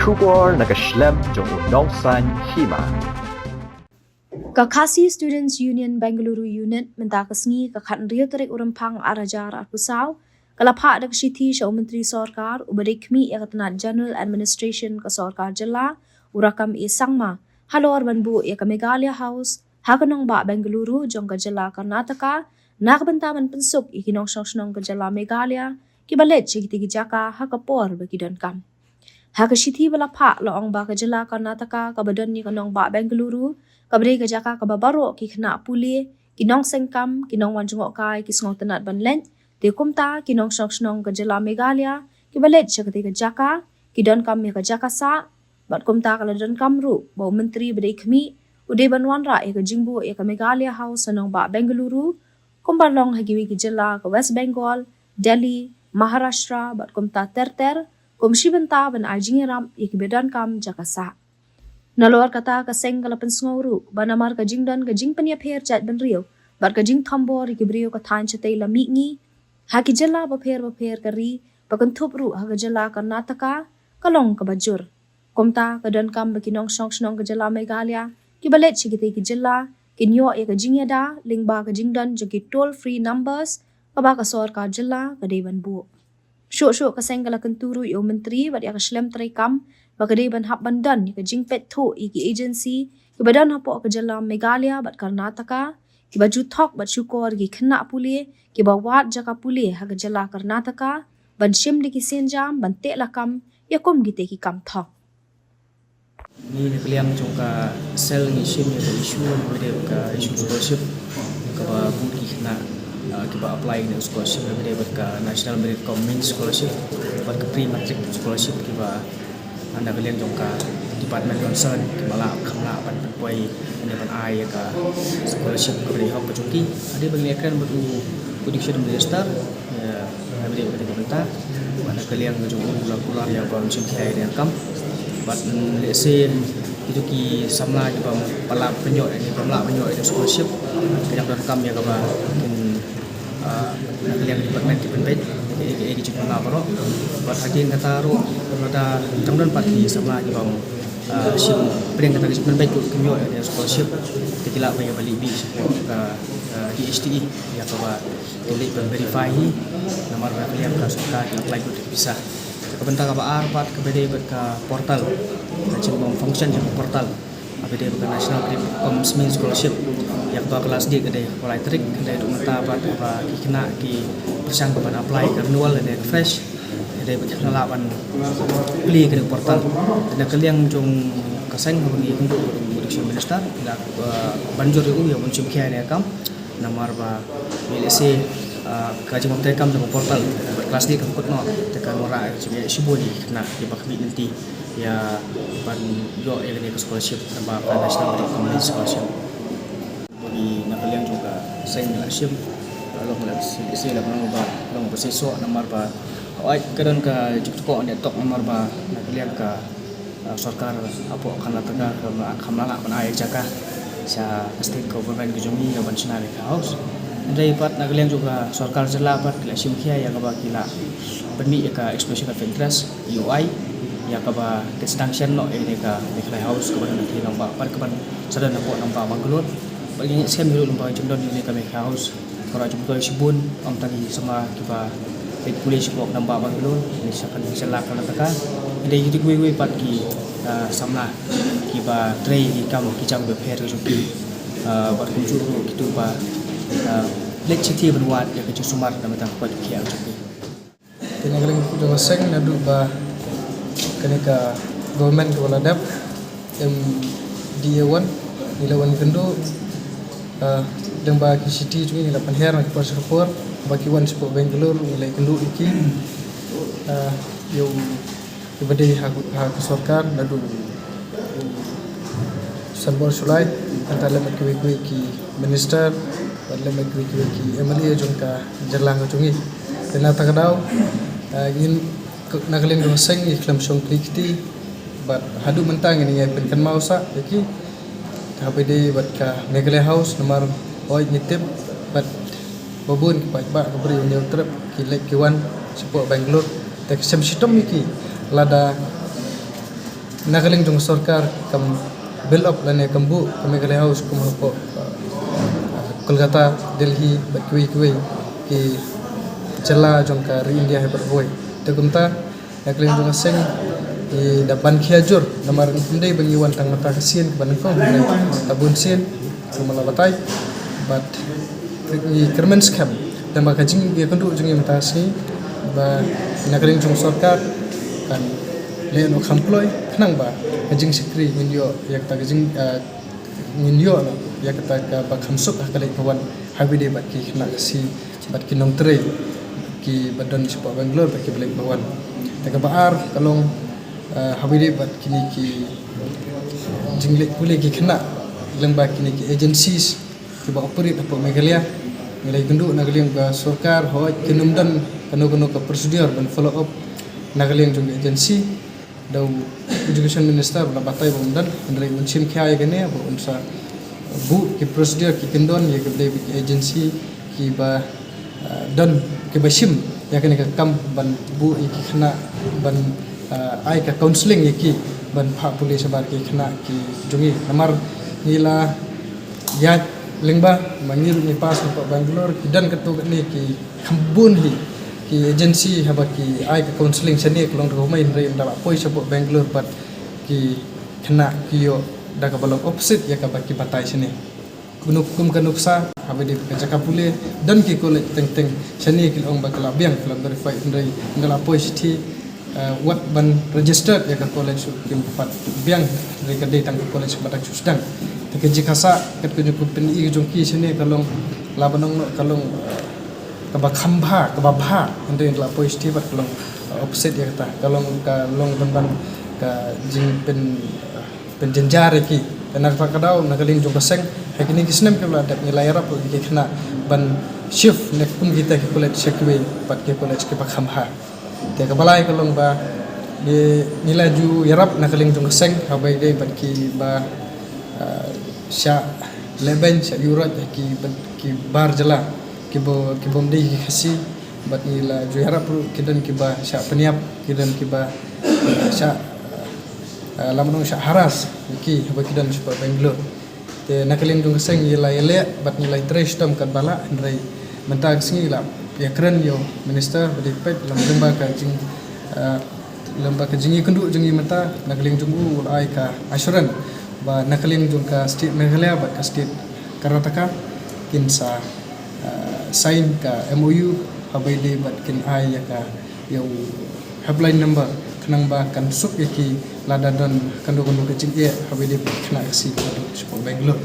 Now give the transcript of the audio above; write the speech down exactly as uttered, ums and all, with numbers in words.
Khubor na ka shlem jong u nongsan hima. Ka Khasi Students Union Bengaluru Unit mynta ka sngi ka khathynriew tarik u Rymphang ar hajar arphew saw ka la phah da ka shithi sha u Myntri Sorkar uba dei khmih ïa ka tnat General Administration ka Sorkar Jylla, u Rakkam A Sangma, halor ban buh ïa ka Meghalaya House ha ka nongbah Bengaluru jong ka jylla Karnataka, na ka bynta ban pynsuk ïa ki nongshong shnong ka jylla Meghalaya kiba leit sha kitei ki jaka ha ka por ba ki donkam. Ha ka shithi ba la phah la ong ba ka jylla Karnataka kaba don ïa ka nongbah Bengaluru kaba dei ka jaka kaba baroh ki khynnah pule, ki nongseng kam, ki nongwan jngohkai ki sngewtynnat ban leit, te kumta ki nongshong shnong ka jylla Meghalaya kiba leit sha katei ka jaka ki donkam ïa ka jaka sah, bad kumta ka la donkam ruh ba u Myntri ba dei khmih u dei ban wanrah ïa ka jingbuh ïa ka Meghalaya House ha nongbah Bengaluru, kumba long ha kiwei ki jylla ka West Bengal, Delhi, Maharashtra bad kumta ter ter, kum shi bynta ban ai jingïarap ïa kiba donkam jaka sah. Nalor kata, ka seng ka la pynsngew ruh ba namar ka jingdon ka jingpynïapher jaitbynriew bad ka jingthombor ïa ki briew ka thaiñ shatei la mihngi ha ki jylla bapher bapher ka ri, ba kynthup ruh ha ka jylla Karnataka, ka long kaba jur. Kumta ka donkam ba ki nongshong shnong ka jylla Meghalaya kiba leit sha kitei ki jylla kin ïoh ïa ka jingïada lyngba ka jingdon jong ki toll free numbers kaba ka sorkar jylla ka dei ban buh. Shuh shuh ka seng ka la kyntu ruh ïa u Myntri bad ïa ka shlem treikam ba ka dei ban hap ban don ïa ka jingpeit thuh ïa ki agency kiba don hapoh ka jylla Meghalaya bad Karnataka kiba ju thok bad shukor ïa ki khynnah pule kiba wad jaka pule ha ka jylla Karnataka ban shim da ki sienjam ban teh lakam ïa kum kitei ki kam thok. Ngi na ka liang jong ka sel ngi shim ïa ka issue kaba dei bad ka issue scholarship kaba bun ki khynnah, ah, kiba apply ïa ka scholarship kaba dei bad ka National Merit cum Means Scholarship bad ka Pre Matric Scholarship kiba, ah, na ka liang jong ka department concern kiba lah kham lah ban pynpoi ne ban ai ïa ka scholarship kaba dei hok ka jong ki. Hadien ba ngi ïakren bad u, u Education Minister, ïa, ïa, ïa, ïa, ïa, bad na ka liang ka jong u la kular ïa ba un shim khia ïa ka kam. Bad, mm, lehse kito ki samla kiba ym lah ban ïoh, ïa, bym lah ban ïoh ïa ka scholarship, ka jingdonkam ïa kaba kin, ah, na ka liang department ki pynbeit ïa, ïa, ïa ki jingpynbeit baroh. Bad hadien kata ruh lada dang don pat ki samla kiba ym, ah, shim pdeng kata ka jingpynbeit ruh kin ïoh ïa ka scholarship, te ki lah ban ïa ba leit bih shapoh ka, ah, D H T E ïa kaba kin leit ban verify hi, namar ba ka liang ka sorkar ki apply bad ki visa. Ka bynta kaba ar pat kaba dei bad ka portal, ka jingbym function jong ka portal kaba dei bad ka National Merit cum Means Scholarship. Ïa kaba ka last date ka dei khatlai tarik, ka dei mynta pat kaba ki khynnah ki pyrshang ban apply ka renewal lane ka fresh. Ka dei ba ki lah ban plie ïa ka portal. Na ka liang jong ka seng haba ngi ïakynduh bad u Education Minister, la, uh, ban jur ïa u ïa ban shim khia ïa ka kam. Namar ba, lehse, ah, ka jingbym treikam jong ka portal, bad ka last date kam kut noh, te kan wanrah ïa ka jingeh shibun ïa ki khynnah kiba khmih lynti ïa ban ïoh ïa kane ka scholarship, namar ka National Merit cum Means Scholarship. Bad na ka liang jong ka seng la shim, ah, long la lehse la long ba, long ba seisoh namar ba, hooid ka don ka jingthoh ne tok namar ba na ka liang ka ah, sorkar hapoh Karnataka ka, ah, kam lah ban ai jaka sha ka state government ka jong ngi ïa ban shna Meghalaya House. Hynrei pat na ka liang jong ka sorkar jylla pat ki la shim khia ïa kaba ki la pynmih ïa ka expression of interest, E O I, ïa kaba kin sdang shen noh ïa kane ka Meghalaya House kaba don ha Nongbah, pat kaban sa don hapoh Nongbah Bangalore. Bad ngi ngeit skhem ïa u lyngba ka jingdon ïa kane ka Meghalaya House ka la jumtoi shibun, ym tang ïa ki samla kiba leit pule shapoh Nongbah Bangalore ne sha ka jylla Karnataka. Hynrei ïa kito kiwei kiwei pat ki, ah, samla kiba trei ïa ki kam ki jam bapher ka jong ki, ah, bad kumjuh ruh kito ba, ah, leit shithi ban wad ïa ka jingsumar na ka bynta ka koit ka khiah ka jong ki. Te na ka liang jong ka seng naduh ba kane ka government kaba la dep M D A one, ngi la wan kynduh, ah, dang ba ki shithi jong ngi ngi la pynher na ka por sha ka por, ba ki wan shapoh Bangalore ngi la kynduh ïa ki, ah, ïa u, ïa ba dei ha, ha ka sorkar naduh Sanbor Shullai, nangta lem bad kiwei kiwei ki minister, bad lem bad kiwei kiwei ki M L A jong ka jylla ka jong ngi. Te na kata ka daw, ah, ngin, na ka liang jong ka seng ngi khlem shong kli kti, bad haduh mynta ngin ïa pynkynmaw sah ïa ki, kaba dei bad ka Meghalaya House namar hooid ngi tip bad ba bun ki paidbah ka Bri u Hynñiewtrep ki leit ki wan shapoh Bangalore. Te ka shem shitom ïa ki lada Na ka liang jong ka sorkar kam build up lane kam buh ka Meghalaya House kum hapoh, uh, Kolkata, Delhi bad kiwei kiwei ki jylla jong ka ri India ha bad hoi. Te kumta na ka liang jong ka seng ngi da ban khia jur namar ym dei ba ngi wan tang mynta ka sien kaba nyngkong, hynrei da bun sien kumba la batai. Bad ngi kyrmen skhem namar ka jingïakynduh jong ngi mynta ka sngi ba na ka liang jong ka sorkar kan leh noh kham kloi khnang ba ka jingshakri ngin ïoh ïa kata ka jing, ah, ngin ïoh noh ïa kata kaba kham suk ha ka leit ka wan ha kaba ïadei bad ki khynnah Khasi bad ki nongtrei kiba don shapoh Bangalore bad kiba leit ba wan. Te kaba ar ka long, ah, ha kaba ïadei bad kine ki jingleit pule ki khynnah lyngba kine ki agencies kiba operate hapoh Meghalaya. Ngi la ïakynduh na ka liang ka sorkar, hooid kin ym don kano kano ka procedure ban follow up na ka liang jong ka agency. Da u Education Minister u la batai ba ym don, hynrei un shim khia ïa kane ba un sa buh ki procedure ki kyndon ïa kaba dei ki agency kiba, ah, don kiba shim ïa kane ka kam ban buh ïa ki khynnah ban, ah, ai ka counselling ïa ki ban phah pule shabar ki khynnah ki jong ngi. Namar ngi la ïaid lyngba, ma ngi ruh ngi pass hapoh Bangalore, ki don katto katne ki kham bun hi ki agency haba ki ai ka counselling shane ka long da kawei, hynrei ynda la poi shapoh Bangalore bad ki khynnah ki ïoh da kaba long opposite ïa kaba ki batai shane. Kum, kum ka nuksa haba ïadei ka jaka pule, don ki college teng teng shane ki la ong ba ka la biang, ka la verified, hynrei ynda la poi shithi, eh, wat ban register ïa ka college ruh kim pat biang, hynrei ka dei tang ka college ba dang shu sdang. Te ka jingkhasa kat ka jong ka pyni ka jong ki shane ka long, lah ban ong noh ka long, eh, kaba kham bha, kaba bha, hynrei ynda la poi shithi pat ka long, eh, opposite ïa kata, ka long, ka long ban ban ka jingpyn, eh, pynjynjar ïa ki. Te na kata ka daw na ka liang jong ka seng ha kine ki snem kiba la dep ngi la ïarap ïa ki khynnah ban shift na kum kita ki college sha kiwei pat ki college kiba kham bha. Te kaba lai ka long ba ngi, ngi la ju ïarap na ka liang jong ka seng haba ïadei bad kiba, ah, shah lehbeiñ, shah ïuhroit ha ki, ki bar jylla kiba, ki bym dei ki Khasi, bad ngi la ju ïarap ruh, ki don kiba shah pynïap, ki don kiba, ah, shah, ah, lah ban ong shah harass ïa ki haba ki don shapoh Bangalore. Te na ka liang jong ka seng ngi la ïaleh bad ngi la ïatrei shitom katba lah, hynrei mynta ka sngi la ïakren ïa u minister ba dei peit lyngba ka jing, ah, lyngba ka jingïakynduh jong ngi mynta, na ka liang jong u u la ai ka assurance ba na ka liang jong ka state Meghalaya bad ka state Karnataka kin sa, ah, sign ka M O U haba ïadei bad kin ai ïa ka, ïa u helpline number khnang ba kan suk ïa ki lada don kano kano ka jingeh haba ïadei bad ki khynnah Khasi kiba dei shapoh Bangalore.